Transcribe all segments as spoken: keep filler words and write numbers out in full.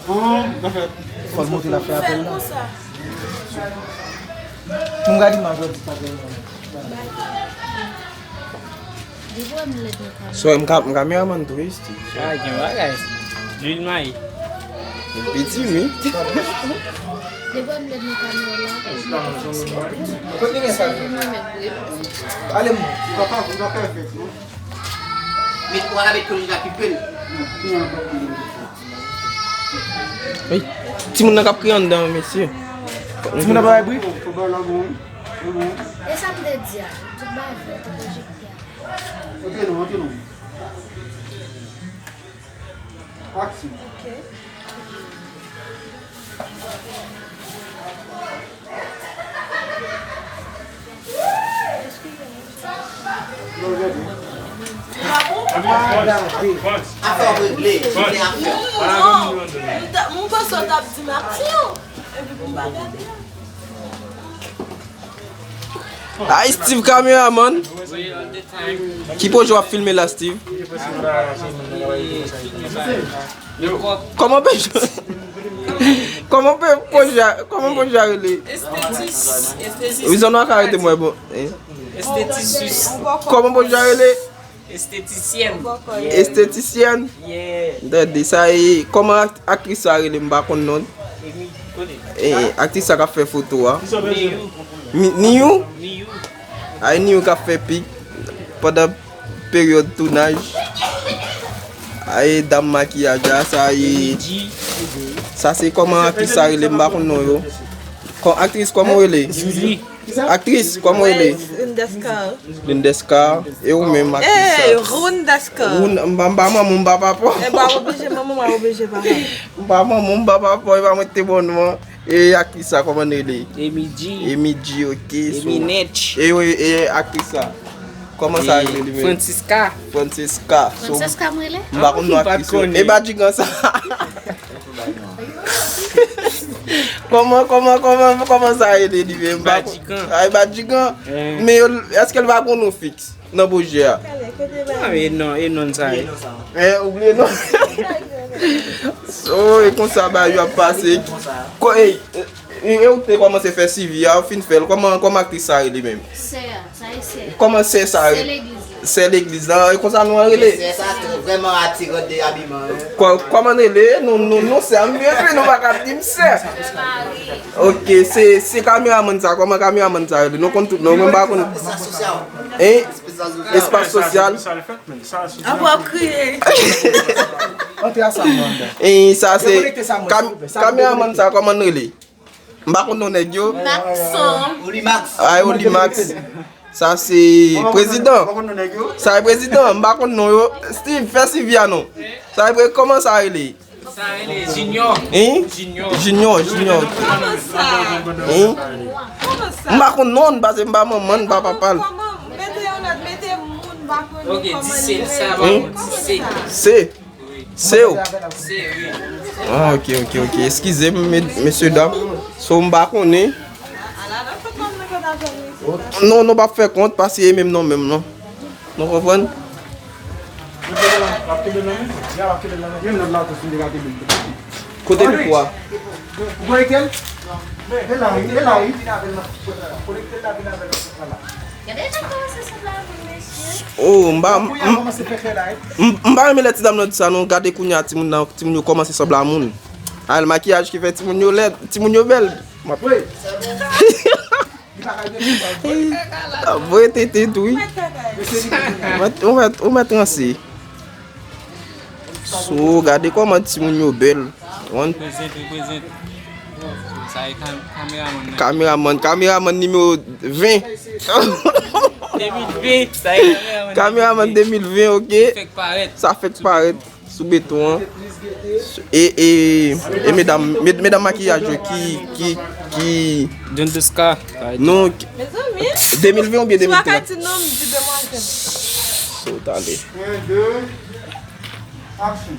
Fò l monte l ap fè apèl la. Pou m gade imaj yo di sa. Sou m ka m kameraman tou wi Steve. Ah, gen bagay. Lwil mayi. Piti wi. Ale m. Papa, ou pa fè efèk non. Met ou ala met kolij la pi pil. Wi. Timoun nan k ap kriye anndan mesye. Timoun nan pa bay bri. E sa m te di a, tout bagay fè pwojektè a. Antre non, antre non. Aksyon. Afè w regle, regle afè w. Non, m panse w t ap di m aksyon. Epi pou m pa gade a. Ay, Steve kameraman. Ki pwojè w ap filme la, Steve? Kòman pwojè, kòman pwojè, kòman pwojè a rele? Estetis. Wi, zòn w a ka rete mwen bon. Estetis. Kòman pwojè a rele? Estetisyèn. Estetisyèn? Yeah. Tande, sa e, kòman ak- aktris sa rele, m pa konn non. E, aktris sa k ap fè foto a. Niyou. Mi- Niyou? Niyou. Ay, Niyou k ap fè pik pandan peryòd tounaj. Ay, dam makiyaj la, sa e. Sa se kòman aktris sa rele, m pa konn non yo. Kò- aktris, kòman w rele? Julie. Aktris, kòman w rele? Lindescar. Lindescar. E ou menm, aktris sa? Ey, Rundescar. Run, m pa, m pa manman, m pa papa. E ba oblije manman, m pa oblije papa. M pa manman, m pa papa, e pa mwen ki te bon non. E aktris sa, kòman l rele? Emidji. Emidji, ok. So, Eminetch. E, e, e aktris sa? Kòman sa rele li menm? Francisca. Francisca. So, Francisca, m rele? M pa konn non aktris yo. E Badjigan sa? Kòman, kòman, kòman, kòman sa rele li menm? Badjigan. Ay, Badjigan. Men yo, èske l pa gon non fiks nan pwojè a? Ah, e non, e non sa ye. Eh, ou bliye non? So, e konsa bagay yo ap pase. Ko- e, e, e ou te kòmanse fè sivi a, ou fin fè l. Kòman, kòman aktris sa rele menm? Sè a, sa e sè. Kòman sè sa rele? Sè legliz la. Sè legliz la, e konsa nou an rele? Sè sa te vrèman atiran de abiman, hein. Kò- kòman n rele? Non, non, non, sè a, m byen fè, nou pa ka di m sè. Sè mari. Ok, se, se kameramann sa, kòman kameramann sa rele? Nou konn tout non, mwen pa konn. Hein? Espas sosyal. Apa w ap kriye? Antre a sa mwen anndan. E sa se Dekonekte sa mwen, kam- silvouplè. Sa kameramann sa, kòman l rele? M pa konn non nèg yo. Maxon. Olimax. Ay, Olimax. Sa se prezidan. Sa e prezidan, m pa konn non yo. Steve, fè sivi a non. Sa e pre- kòman sa rele? Sa rele Junior. Hein? Junior. Junior, Junior. Kòman sa? Hein? Kòman sa? M pa konn non, paske m pa manman, m pa papa l. Kòman? Mete yon lòt, mete moun, m pa konn kòman li rele. Ok, di se sa, m pa konn di se. Se. Se w? Se, wi. Ah, ok, ok, ok. Eskize m, me- mesye dam. So, m pa konnen. Non, nou p ap fè kont, paske e menm non menm non. Nou konprann? Kote mikwo a? Ou konekte l? E la wi, e la wi. Oh, m pa, m, m, m pa renmen lè ti dam nan di sa non. Gade kounye a timoun nan, timoun yo kòmanse sanble a moun. Al makiyaj ki fè timoun yo lèd, timoun yo bèl. M ap- Ap voye tete tou wi. Ou mèt, ou mèt ranse. So, gade kòman timoun yo bèl. Wan- Prezante, prezante. Sa e kam- kameramann nan. Kameramann, kameramann nimewo ven. De mil ven, sa e kameramann. Kameramann de mil ven, ok. Fèk parèt. Sa fèk parèt. Sou beton an. E, e, e medam, med- medam makiyaj yo ki, ki, ki John Dosca. Non, ki- Mezanmi. De mil ven oubyen de mil trant? Si w pa ka di non, m di demwazèl. So, tande. Un, deux, action.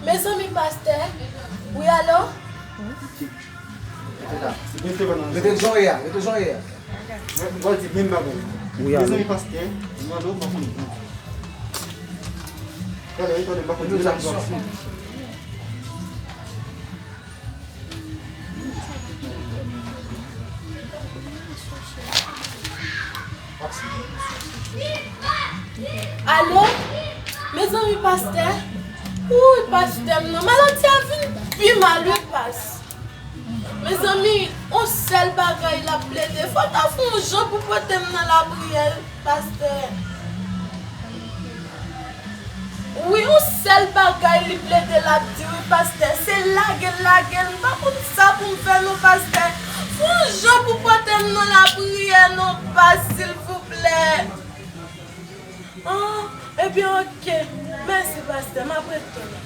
Mezanmi, pastè. Wi, alo? Rete jan w ye a, rete jan w ye a. Mwen di menm bagay. Wi, alo. Mezanmi, pastè, m mande w, m pa konn. Talè, talè, m pa konn. Alo? Mezanmi, pastè. Wouy, pastè m nan. Maladi a vin pi mal, wi, pas. Mezanmi, yon sèl bagay l ap plede. Fò w ta fè yon jan pou pote m nan lapriyè, pastè. Wi, yon sèl bagay li plede l ap di wi, pastè. Se lage l, lage l. M pa konn sa pou m fè non, pastè. Fè yon jan pou pote m nan lapriyè non, pas, silvouplè. Ah, ebyen, oke. Mèsi, pastè. M ap ret konnen.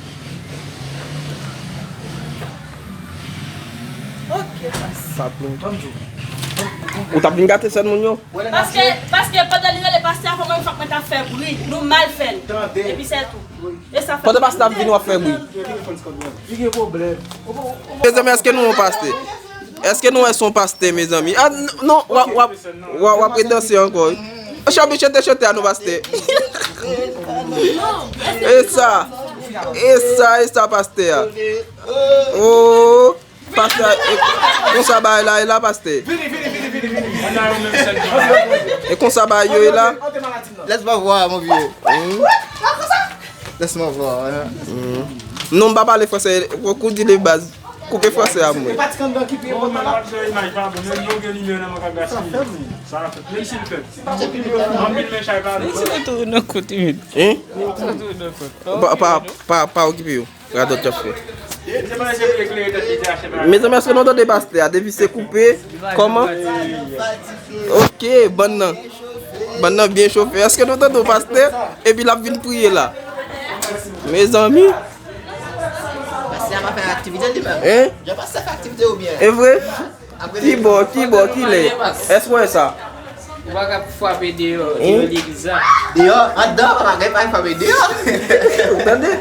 Oke, pastè. Sa plen. Ou t ap vin gate sèn moun yo? Paske, paske pandan li rele pastè a, fò mwen, fòk mwen ta fè bri. Nou mal fè l. Epi se tou. E sa fè. Pandan pastè ap vini, w ap fè bri. Ki gen pwoblèm? Mezanmi, èske nou wè yon pastè? Èske nou wè se yon pastè, mezanmi? Ah, n-, non, w ap, w ap, w ap, w ap redanse ankò, wi. Chanbe chante, chante a non, pastè. E sa, e sa, e sa, pastè a. Oh, pastè, e, konsa bagay la, e la, pastè. Vini, vini, vini, vini, vini. E konsa bagay yo, e la. Laisse-moi voir, mon vieux. Hmm. Laisse-moi voir, hein. Hmm. Non, m pa pale fransè. Kou di le baz. Koupe fransè a mwen. E pa ti kandan ki pi enpòtan la. Sa fè m. Sa fè m. Menm si l fèb. Anpil men chay pa. Li ti retounen nan kote men. Hein? Li ti retounen nan kote. Pa, pa, pa, pa okipe yo. Radòt y ap fè. Mezanmi, èske nou tande pastè a? Depi se koupe, kòman? Ok, bann nan. Bann nan byen chofe. Èske nou tande w, pastè? Epi l ap vin priye la. Mezanmi. Pastè a pa fè aktivite li menm. Hein? Jan pastè fè aktivite oubyen? E vre? Ki bò, ki bò, ki lè? Èske w wè sa? Ou pa ka frape deyò, deyò legliz la. Deyò, anndan, pa ka frape deyò. Ou tande?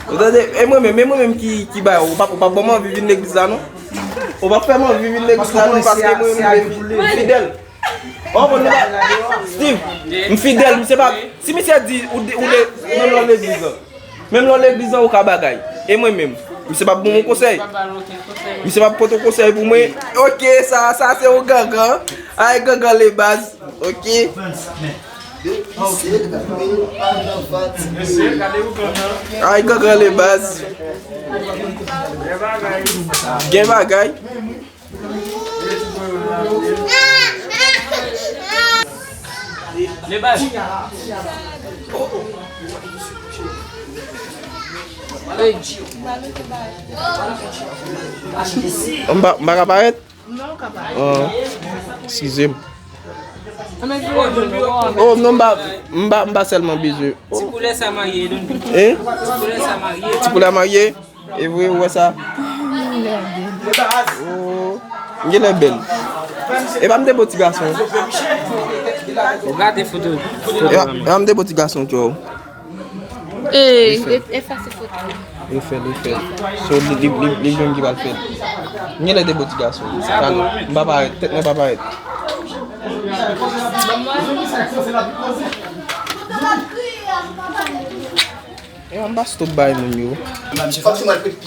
Ou tande? E mwen menm, e mwen menm ki, ki ba, ou pa, ou pa ban m anvi vin legliz la, non? Ou pa fè m anvi vin legliz la, non, paske mwen menm, m fidèl. Ou konprann, Steve, m fidèl, misye pa, si misye di, ou de, ou de, ou de nan legliz la. Menm lè w legliz an, ou ka bagay. E mwen menm, misye p ap ban w konsèy. Misye p ap pote konsèy pou mwen. Ok, sa, sa se yon gangan. Ay, gangan le baz. Ok. Ay, gangan le baz. Gen bagay. Lebaz. M pa, m pa ka parèt? Ah, eskize m. Oh, non, m pa, m pa, m pa sèlman bezwen. Ti poulè sa marye, non? Hein? Ti poulè sa marye. Ti poulè a marye? E vre, ou wè sa? Oh, m genlè bèl. E pa m de bo ti gason. Ou gade foto, foto. E pa, e pa m de bo ti gason, tchò. E, e, efase foto. Efase, efase. So, li, li, li, li menm ki pral fè l. M genlè de bo ti gason. M pa parèt, tèt mwen pa parèt. E anba stop bay moun yo.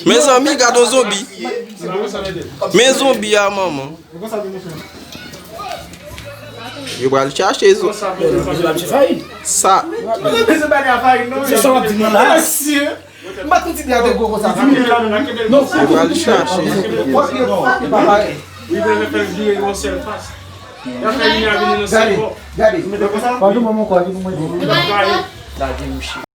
Mezanmi, gade yon zonbi. Men zonbi a manman. Yo pral chache zo. Sa. Yo pral chache. Gade, gade.